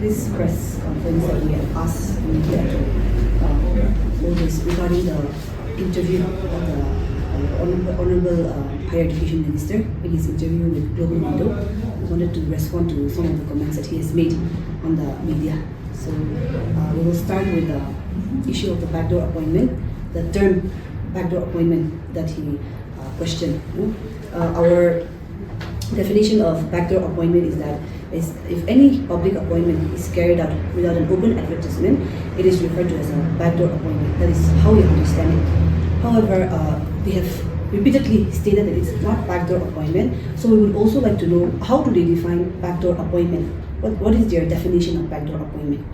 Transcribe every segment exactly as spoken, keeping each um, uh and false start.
This press conference that we have asked media to uh, hold is regarding the interview of the uh, Honorable, Honorable uh, Higher Education Minister in his interview with Global Window. We wanted to respond to some of the comments that he has made on the media. So uh, we will start with the issue of the backdoor appointment, the term backdoor appointment that he uh, questioned. Uh, our definition of backdoor appointment is that is if any public appointment is carried out without an open advertisement, it is referred to as a backdoor appointment. That is how we understand it. However, uh, they have repeatedly stated that it's not backdoor appointment. So we would also like to know, how do they define backdoor appointment? What, what is their definition of backdoor appointment?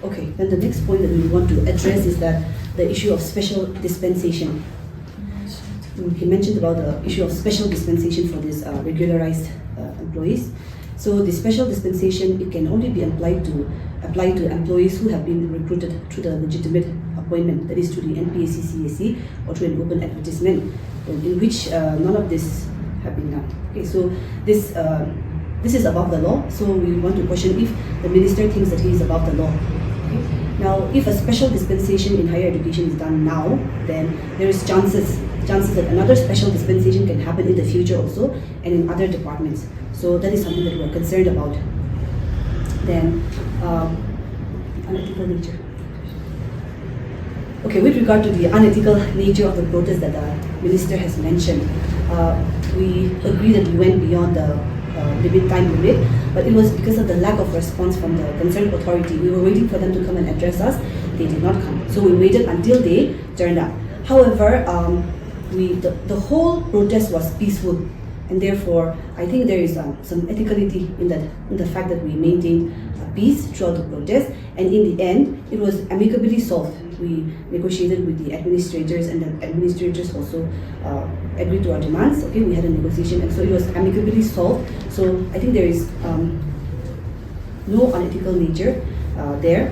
Okay, then the next point that we want to address is that the issue of special dispensation. Mm, he mentioned about the issue of special dispensation for these uh, regularized uh, employees. So the special dispensation, it can only be applied to apply to employees who have been recruited through the legitimate appointment, that is to the N P S C C S E or through an open advertisement, in which uh, none of this have been done. Okay, so this uh, this is above the law. So we want to question if the minister thinks that he is above the law. Okay? Now, if a special dispensation in higher education is done now, then there is chances chances that another special dispensation can happen in the future also, and in other departments. So that is something that we are concerned about. Then, um, unethical nature. Okay, with regard to the unethical nature of the protest that the minister has mentioned, uh, we agree that we went beyond the uh, limit, time limit, but it was because of the lack of response from the concerned authority. We were waiting for them to come and address us. They did not come. So we waited until they turned up. However, um, we the, the whole protest was peaceful, and therefore I think there is um, some ethicality in that in the fact that we maintained uh, peace throughout the protest, and in the end, it was amicably solved. We negotiated with the administrators, and the administrators also uh, agreed to our demands. Okay, we had a negotiation, and so it was amicably solved. So I think there is um, no unethical nature uh, there.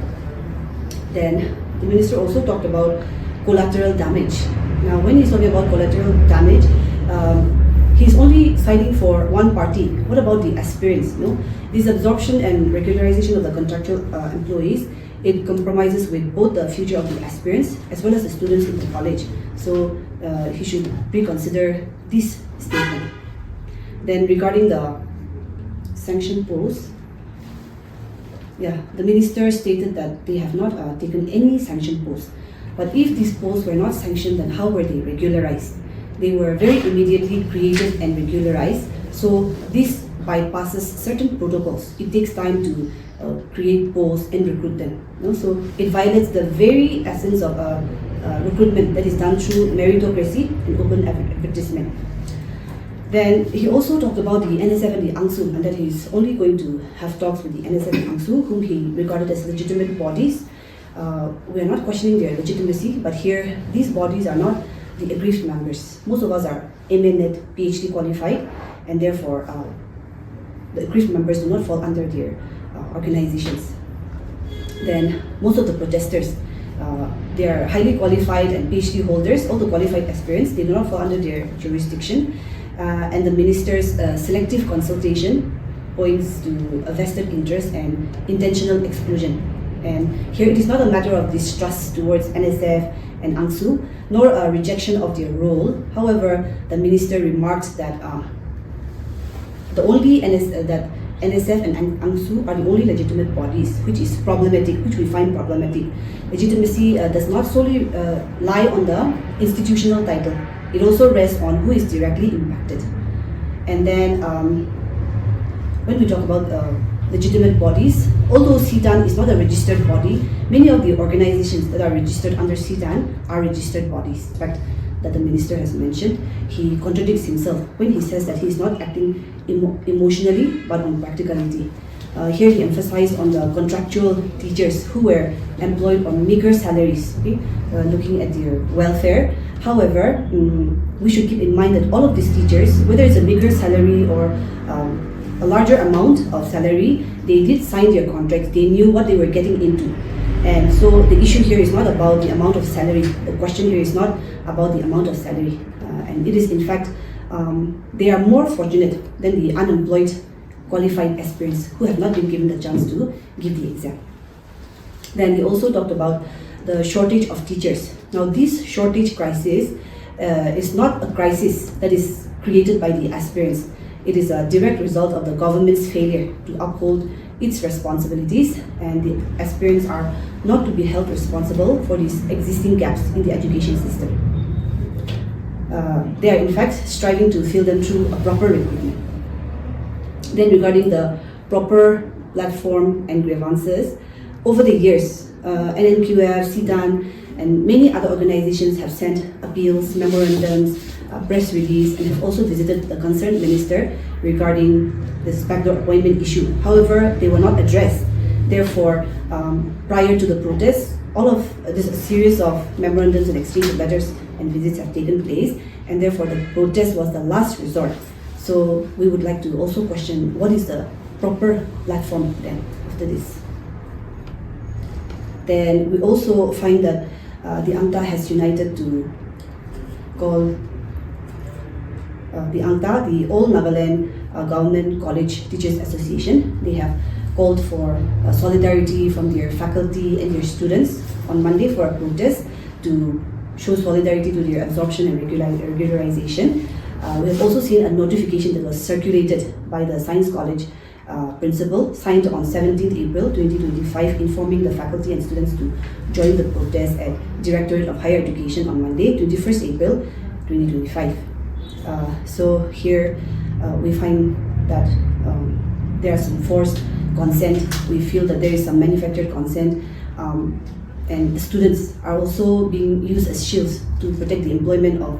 Then the minister also talked about collateral damage. Now, when he's talking about collateral damage, um, he's only citing for one party. What about the aspirants? No, this absorption and regularization of the contractual uh, employees, it compromises with both the future of the aspirants as well as the students in the college. So uh, he should reconsider this statement. Then regarding the sanction post, yeah, the minister stated that they have not uh, taken any sanction post. But if these posts were not sanctioned, then how were they regularized? They were very immediately created and regularized. So this bypasses certain protocols. It takes time to uh, create posts and recruit them. You know? So it violates the very essence of uh, uh, recruitment that is done through meritocracy and open adver- advertisement. Then he also talked about the N S F and the ANGSU, and that he's only going to have talks with the N S F and ANGSU, whom he regarded as legitimate bodies. Uh, we are not questioning their legitimacy, but here these bodies are not the aggrieved members. Most of us are M A net, P H D qualified, and therefore uh, the aggrieved members do not fall under their uh, organizations. Then most of the protesters, uh, they are highly qualified and P H D holders, all the qualified aspirants, they do not fall under their jurisdiction. Uh, and the minister's uh, selective consultation points to a vested interest and intentional exclusion. And here it is not a matter of distrust towards N S F and ANGSU, nor a rejection of their role. However, the minister remarked that uh, the only N S, uh, that N S F and Ang- ANGSU are the only legitimate bodies, which is problematic, which we find problematic. Legitimacy uh, does not solely uh, lie on the institutional title. It also rests on who is directly impacted. And then um, when we talk about uh, legitimate bodies, although CTAN is not a registered body, many of the organizations that are registered under CTAN are registered bodies. In fact, that the minister has mentioned, he contradicts himself when he says that he is not acting emo- emotionally but on practicality. Uh, here he emphasized on the contractual teachers who were employed on meager salaries, okay, uh, looking at their welfare. However, mm, we should keep in mind that all of these teachers, whether it's a meager salary or um, a larger amount of salary, they did sign their contracts. They knew what they were getting into. And so the issue here is not about the amount of salary. The question here is not about the amount of salary. Uh, and it is, in fact, um, they are more fortunate than the unemployed qualified aspirants who have not been given the chance to give the exam. Then he also talked about the shortage of teachers. Now, this shortage crisis uh, is not a crisis that is created by the aspirants. It is a direct result of the government's failure to uphold its responsibilities, and the aspirants are not to be held responsible for these existing gaps in the education system. Uh, they are, in fact, striving to fill them through a proper recruitment. Then, regarding the proper platform and grievances, over the years, uh, N N Q F, CTAN, and many other organizations have sent appeals, memorandums, uh, press release, and have also visited the concerned minister regarding this backdoor appointment issue. However, they were not addressed. Therefore, um, prior to the protest, all of this series of memorandums and exchange of letters and visits have taken place, and therefore the protest was the last resort. So we would like to also question what is the proper platform then after this. Then we also find that uh, the ANCTA has united to call uh, the ANCTA, the All Nagaland uh, Government College Teachers Association. They have called for uh, solidarity from their faculty and their students on Monday for a protest to show solidarity to their absorption and regular, regularization. Uh, we have also seen a notification that was circulated by the Science College uh, principal, signed on seventeenth April twenty twenty-five, informing the faculty and students to join the protest at Directorate of Higher Education on Monday, twenty-first April twenty twenty-five. Uh, so here uh, we find that um, there are some forced consent. We feel that there is some manufactured consent, um, and students are also being used as shields to protect the employment of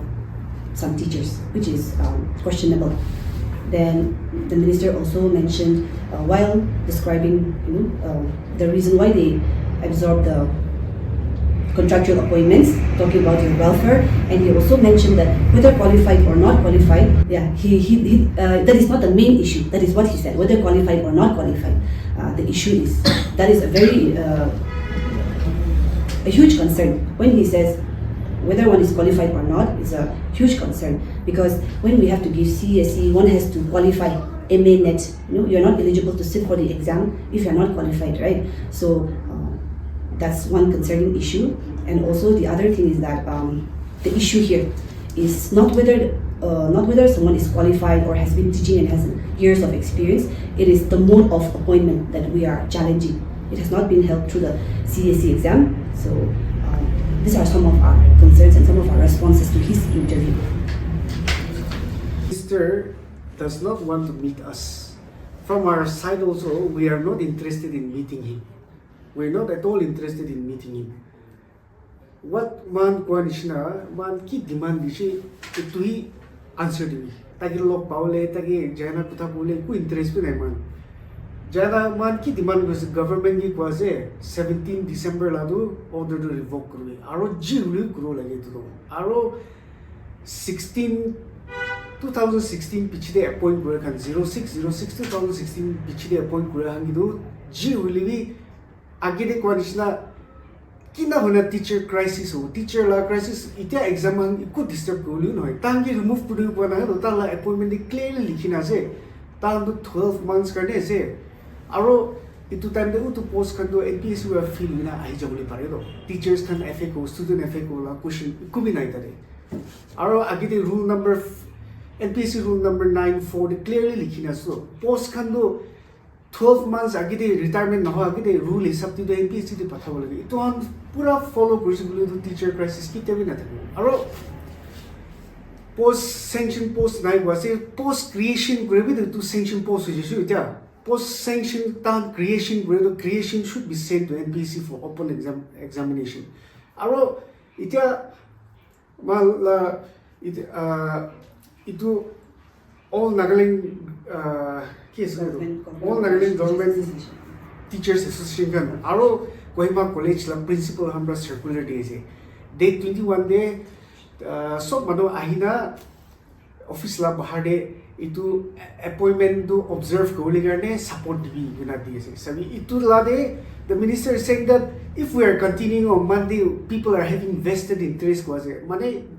some teachers, which is um, questionable. Then the minister also mentioned, uh, while describing, you know, um, the reason why they absorb the contractual appointments, talking about your welfare, and he also mentioned that whether qualified or not qualified, yeah, he, he, he uh, that is not the main issue. That is what he said, whether qualified or not qualified. Uh, the issue is that is a very uh, a huge concern when he says whether one is qualified or not is a huge concern, because when we have to give C S E, one has to qualify M A net. You know, you're not eligible to sit for the exam if you're not qualified, right? So uh, that's one concerning issue. And also the other thing is that um, the issue here is not whether uh, not whether someone is qualified or has been teaching and has years of experience. It is the mode of appointment that we are challenging. It has not been held through the C S E exam. So um, these are some of our concerns and some of our responses to his interview. Minister does not want to meet us. From our side also, we are not interested in meeting him. We are not at all interested in meeting him. What man kwa nishina, man ki demand bishi, itu hi answer dibi. Taki log paule, taki jaina kutha paule, ku interest bi nai man. Jaina man ki demand kurise, government ki kwa ase, seventeen December la tu order tu revoke kuribi. Aro ji huli kuro lage itu to. Aro sixteen, two thousand sixteen pichete appoint kura khan, zero six, zero six, two thousand sixteen pichete appoint kura khan kitu ji huli bi agete kwa nishina kina hoina teacher crisis ho, teacher la crisis, itia exam khan iku disturb kuribole nohoi. Tahan ki remove kuribo pa nai, tahan la appointment te clearly likhina ase. Tahan tu twelve months karne ase. Aro itu time te utu post khan tu N P S C wa fill hoina ahi jabole pare to. Teachers khan F A ko, student F A ko la question iku bi nai tate. Aro agete rule number, N P S C rule number nine four te clearly likhina ase to. Post khan tu twelve months agete retirement nohoi agete rule hisab te tu N P S C te pathabo lage. Itu khan pura follow kurise koile tu teacher crisis ketia bi nathakibo. Aro post sanction post nai koa ase, post creation kure bi tu sanction post hoi jaise etia. Post sanction tahan creation kure tu creation should be sent to N P S C for open exam, examination. Aro etia Mal la itu, ah, itu All Nagaland, ah, ki ase itu? Government, All Nagaland Government Association. Teachers Association khan aro Kohima College la principal khan pra circular di ase. Date twenty one te, ah, sob manu ahina office la bahar te itu appointment tu observe kuribole karne support dibi koina di ase. Sabi itu la te the minister is saying that if we are continuing on Monday, people are having vested interest koi ase. Mane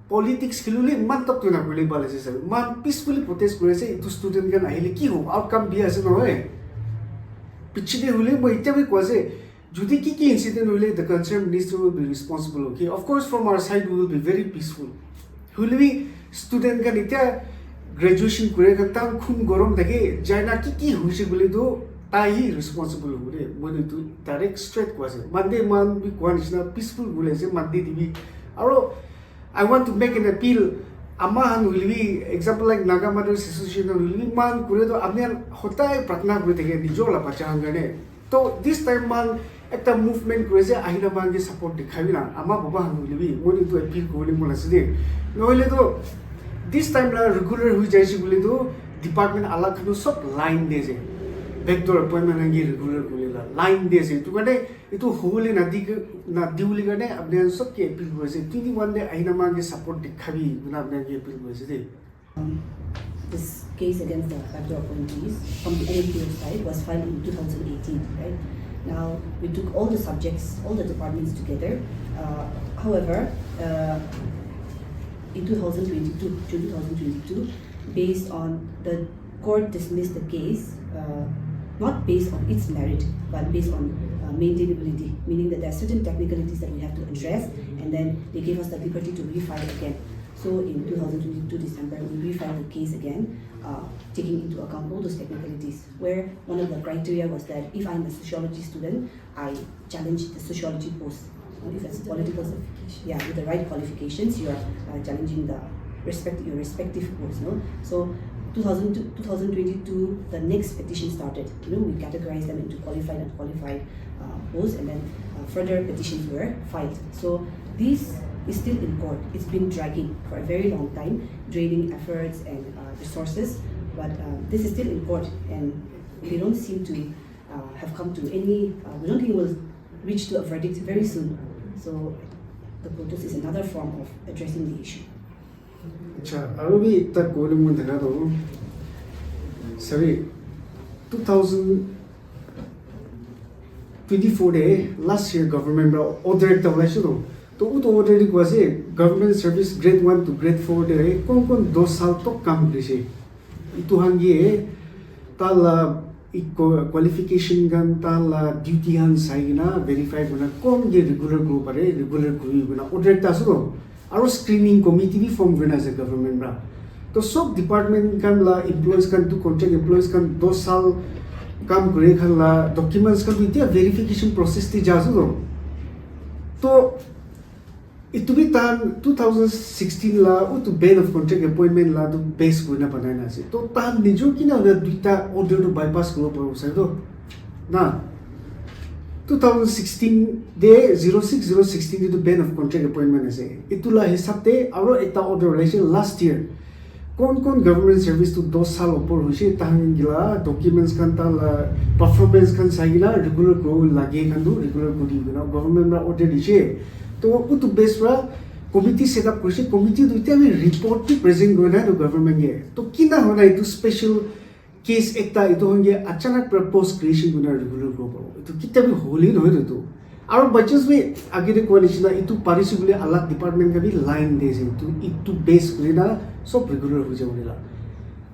Politics khilule iman tak tu na kule bal ase sir. Iman peacefully protest kuri ase, itu student khan ahile ki hobo, outcome bi ase nohoi. Pichete hule moi itya bi koi ase, jodi ki ki incident hule, the concerned minister will be responsible, okay? Of course, from our side, we will be very peaceful. Hule bi student khan itya graduation kure khan tan khun gorom thake, jaina ki ki hoise bole tu tai hi responsible hobo de. Moi tu direct straight koi ase. Monday man bi koi nishina peaceful bole ase, Monday di bi. Aro I want to make an appeal. Ama han hoile bi, example like Naga Mothers Association han hoile bi, man kure to apni han hotai pratna kuri thake nijor la bacha han karne. To this time man ekta movement kuri ase, ahina man ke support dikhabi na. Ama baba han hoile bi, moi to appeal kuri mon ase de. Nohole to this time la regular hui jaise bole to department alag khan sob line de ase. Backdoor appointment han ke regular kuri la line de ase. Tu karne Etu hobole nadi, nadi bole karne apni khan sob ke appeal kuri ase. Twenty one te ahina moikhan ke support dikhabi koina apni khan ke appeal kuri ase de. Um, this case against the backdoor appointees from the N P O side was filed in two thousand eighteen, right? Now, we took all the subjects, all the departments together. Uh, however, uh, in two thousand twenty-two, June two thousand twenty-two, based on the court dismissed the case, uh, not based on its merit, but based on uh, maintainability, meaning that there are certain technicalities that we have to address, and then they gave us the liberty to refile again. So in two thousand twenty-two December, we refiled the case again, uh, taking into account all those technicalities, where one of the criteria was that if I'm a sociology student, I challenge the sociology post. If it's political, yeah, with the right qualifications, you are uh, challenging the respect your respective posts. No, so two thousand, two thousand twenty-two, the next petition started. You know, we categorized them into qualified and qualified uh, posts, and then uh, further petitions were filed. So this is still in court. It's been dragging for a very long time, draining efforts and uh, resources. But uh, this is still in court, and they don't seem to uh, have come to any. Uh, we don't think we'll reach to a verdict very soon. So the protest is another form of addressing the issue. Acha, aru bi ekta kole mon thaka to. Sorry, two thousand twenty four de last year government pra order ekta ulai se to. To utu order de koi ase government service grade one to grade four de kon kon dos saal tok kam kuri se. Itu han ke ta la qualification khan, ta la duty khan sai kena verify kurina kon ke regular kuribo pare, regular kuribi koina order ekta ase to. Aro screening committee bi form kurina ase government pra. To sob department khan la employees khan tu contract employees khan dos saal kam kure khan la documents khan tu itya verification process te ja ase to. To Itu bi tahan two thousand sixteen la utu ban of contract appointment la tu base kurina banai na ase. To tahan nijor kina hoina duita order tu bypass kuribo paribo sai to. Na, two thousand sixteen de zero six zero sixteen de tu ban of contract appointment ase. Itu la hisab de aro ekta order ulaise last year. Kon kon government service tu dos saal opor hoise, tahan la documents khan, tahan la performance khan sai kena regular kuribo lage khan tu regular kuri kena government pra order dise. To utu base pra committee set up kurise, committee tu itya bi report bi present kura nai to government ke. To kina hoina itu special case ekta itu hon ke achanak pra post creation kurina regular kuribo paribo? Itu kitia bi hole nohoi to itu. Aro by chance bi age te koa nishina itu parise bole alag department khan bi line de ase, itu, itu base kurina sob regular hoi jabo la.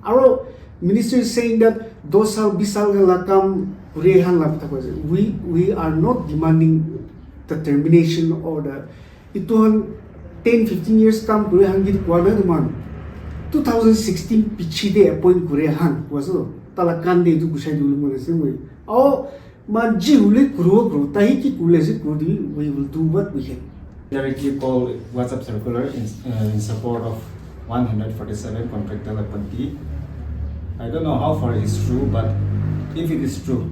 Aro minister is saying that dos saal, bis saal khan la kam kure khan la kotha koi ase. We, we are not demanding the termination or the, itu khan ten fifteen years kam kure khan ke koa nai to man. Two thousand sixteen piche de appoint kure khan koa ase to. Tala kan de itu gusai dibole mon ase moi. Aru man ji hule kuribo kuribo, tai ki kuri ase kuri dibi, we will do what we can. Directly call WhatsApp circular in, uh, in support of one hundred forty-seven contractor appointee. I don't know how far it's true, but if it is true,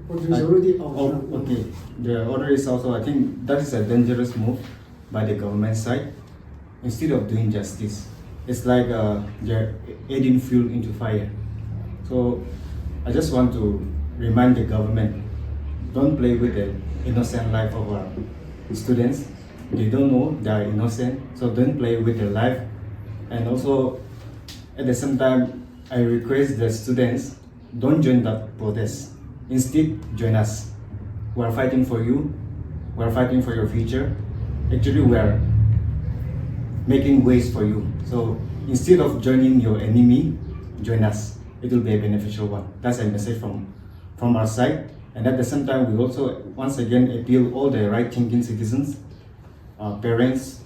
Order is I- already out. Oh, okay. The order is also, I think that is a dangerous move by the government side. Instead of doing justice, it's like uh, they're adding fuel into fire. So I just want to remind the government, don't play with the innocent life of our students. They don't know they are innocent, so don't play with their life. And also, at the same time, I request the students, don't join that protest. Instead, join us. We are fighting for you. We are fighting for your future. Actually, we are making ways for you. So instead of joining your enemy, join us. It will be a beneficial one. That's a message from, from our side. And at the same time, we also once again appeal all the right thinking citizens, uh, parents,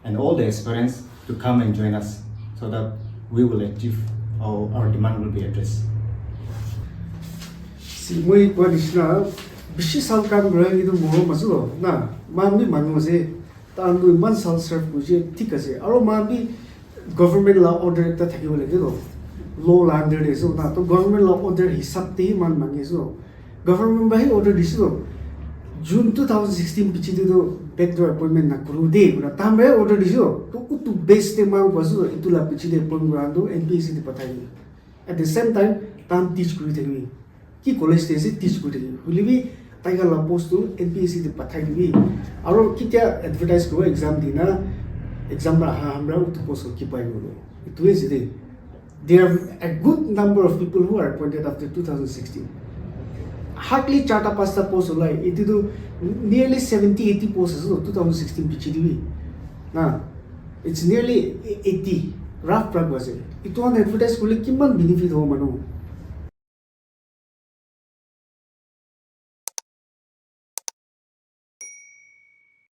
and all the aspirants to come and join us so that we will achieve our, our demand will be addressed. Si moi koa nishina bishi sal kam kura etu morom ase lo na, man bi manu ase, tahan tu iman sal serve kurise, thik ase, aro man bi government la order ekta thakibo lage lo, law la under de ase na, to government la order hisab te hi man mangi ase lo, government ba hi order dise lo, June two thousand sixteen piche te to backdoor appointment na kuru de kura tahan ba hi order dise lo, to utu base te man koa ase lo, etu la piche te appoint kura to N P S C te pathai de. At the same time, tahan teach kuri thakibi. Ki college te ase teach kuri thakibi. Hoile bi tai khan la post tu N P S C te pathai dibi. Aro kitia advertise kuribo exam dina, exam pra aha hamra utu post ko ki pai bolo. Itu ase de. There are a good number of people who are appointed after two thousand sixteen. Hardly charta pasta post olai. Itu tu nearly seventy eighty post ase two thousand sixteen piche dibi. Na, it's nearly eighty, rough pra ase. Itu an advertise kurle kiman benefit hobo manu?